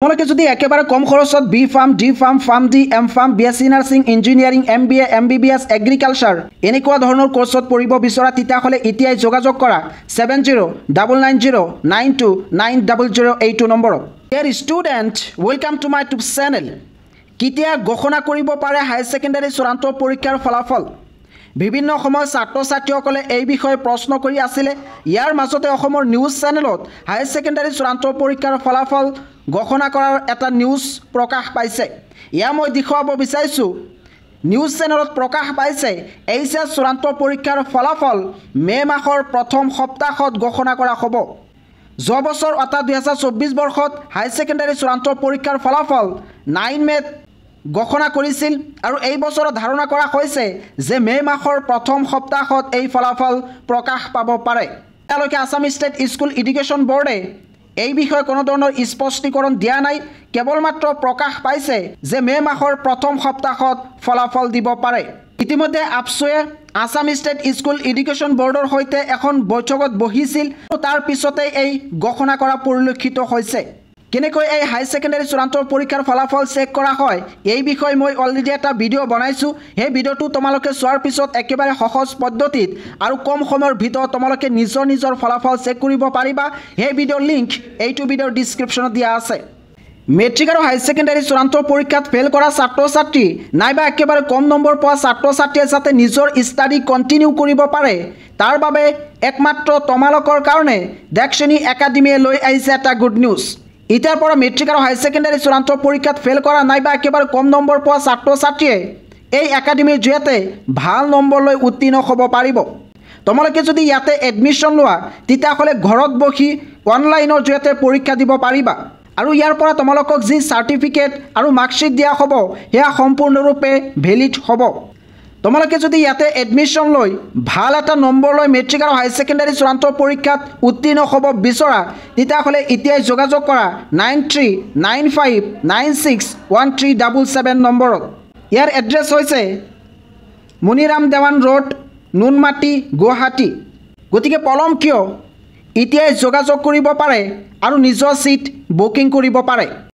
তোমালোকে যদি একেবাৰে কম খৰচত B Pharm, D Pharm, Pharm D, M Pharm, B Sc Nursing, Engineering, MBA, MBBS, Agriculture এনেকুৱা ধৰণৰ কোৰ্চত পঢ়িব বিচৰা, তেতিয়াহ'লে এতিয়াই যোগাযোগ কৰা 7099092900 এইটো নম্বৰত। Dear student, welcome to my YouTube channel. কেতিয়া ঘোষণা কৰিব পাৰে হায়াৰ ছেকেণ্ডাৰী চূড়ান্ত পৰীক্ষাৰ ফলাফল? বিভিন্ন সময়ত ছাত্ৰ ছাত্ৰীসকলে এই বিষয়ে প্ৰশ্ন কৰি আছিলে। ইয়াৰ মাজতে অসমৰ নিউজ চেনেলত হায়াৰ ছেকেণ্ডাৰী চূড়ান্ত পৰীক্ষাৰ ফলাফল ঘোষণা কৰাৰ এটা নিউজ প্ৰকাশ পাইছে। এয়া মই দেখুৱাব বিচাৰিছোঁ। নিউজ চেনেলত প্ৰকাশ পাইছে, এইচ এছ চূড়ান্ত পৰীক্ষাৰ ফলাফল মে' মাহৰ প্ৰথম সপ্তাহত ঘোষণা কৰা হ'ব। যোৱা বছৰ অৰ্থাৎ 2024 বৰ্ষত হায়াৰ ছেকেণ্ডাৰী চূড়ান্ত পৰীক্ষাৰ ফলাফল 9 মে'ত ঘোষণা কৰিছিল আৰু এই বছৰত ধাৰণা কৰা হৈছে যে মে' মাহৰ প্ৰথম সপ্তাহত এই ফলাফল প্ৰকাশ পাব পাৰে। এতিয়ালৈকে আছাম ষ্টেট স্কুল এডুকেশ্যন বৰ্ডে এই বিষয়ে কোনো ধৰণৰ স্পষ্টীকৰণ দিয়া নাই। কেৱল মাত্ৰ প্ৰকাশ পাইছে যে মে' মাহৰ প্ৰথম সপ্তাহত ফলাফল দিব পাৰে। ইতিমধ্যে আপছুৱে আছাম ষ্টেট স্কুল এডুকেশ্যন বৰ্ডৰ সৈতে এখন বৈঠকত বহিছিল। তাৰ পিছতে এই ঘোষণা কৰা পৰিলক্ষিত হৈছে। কেনেকৈ এই হায়াৰ ছেকেণ্ডাৰী চূড়ান্ত পৰীক্ষাৰ ফলাফল চেক কৰা হয়, এই বিষয়ে মই অলৰেডি এটা ভিডিঅ' বনাইছোঁ। সেই ভিডিঅ'টো তোমালোকে চোৱাৰ পিছত একেবাৰে সহজ পদ্ধতিত আৰু কম সময়ৰ ভিতৰত তোমালোকে নিজৰ নিজৰ ফলাফল চেক কৰিব পাৰিবা। সেই ভিডিঅ'ৰ লিংক এইটো ভিডিঅ'ৰ ডিছক্ৰিপশ্যনত দিয়া আছে। মেট্ৰিক আৰু হায়াৰ ছেকেণ্ডাৰী চূড়ান্ত পৰীক্ষাত ফেইল কৰা ছাত্ৰ ছাত্ৰী নাইবা একেবাৰে কম নম্বৰ পোৱা ছাত্ৰ ছাত্ৰীয়ে যাতে নিজৰ ষ্টাডি কণ্টিনিউ কৰিব পাৰে, তাৰ বাবে একমাত্ৰ তোমালোকৰ কাৰণে দেশশ্ৰেণী একাডেমীয়ে লৈ আহিছে এটা গুড নিউজ। এতিয়াৰ পৰা মেট্ৰিক আৰু হায়াৰ ছেকেণ্ডাৰী চূড়ান্ত পৰীক্ষাত ফেইল কৰা নাইবা একেবাৰে কম নম্বৰ পোৱা ছাত্ৰ ছাত্ৰীয়ে এই একাডেমীৰ জৰিয়তে ভাল নম্বৰ লৈ উত্তীৰ্ণ হ'ব পাৰিব। তোমালোকে যদি ইয়াতে এডমিশ্যন লোৱা, তেতিয়াহ'লে ঘৰত বহি অনলাইনৰ জৰিয়তে পৰীক্ষা দিব পাৰিবা আৰু ইয়াৰ পৰা তোমালোকক যি চাৰ্টিফিকেট আৰু মাৰ্কশ্বিট দিয়া হ'ব, সেয়া সম্পূৰ্ণৰূপে ভেলিড হ'ব। তোমালোকে যদি ইয়াতে এডমিশ্যন লৈ ভাল এটা নম্বৰ লৈ মেট্ৰিক আৰু হায়াৰ ছেকেণ্ডাৰী চূড়ান্ত পৰীক্ষাত উত্তীৰ্ণ হ'ব বিচৰা, তেতিয়াহ'লে এতিয়াই যোগাযোগ কৰা 9395961377 নম্বৰত। ইয়াৰ এড্ৰেছ হৈছে মণিৰাম দেৱান ৰোড, নুনমাটি, গুৱাহাটী। গতিকে পলম কিয়? এতিয়াই যোগাযোগ কৰিব পাৰে আৰু নিজৰ ছিট বুকিং কৰিব পাৰে।